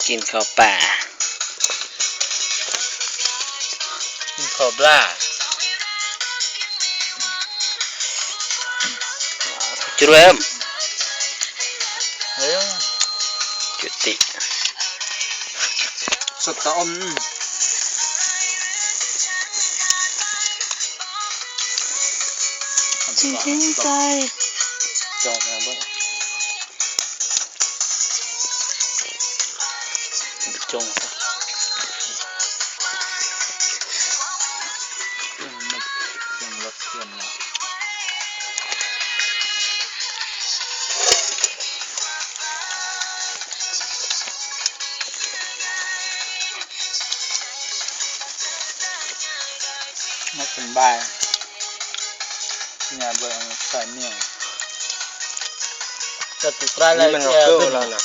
ກິນເຂົ້າປ່າ ກິນເຂົ້າບລາ ຈຸເລີ່ມ ເອີ ຈຸຕິ ສົດຕະອົມ ຊິເຫັນໃຈ ຈອງຫາເບິ່ງ ຈອງ ມັນເປັນບາຍ ຍາເບິ່ງໃສ່ໜຽວ ຈະຕິດລາຍລະອຽດ ນີ້ມັນເອົາເກີແລ້ວນະ.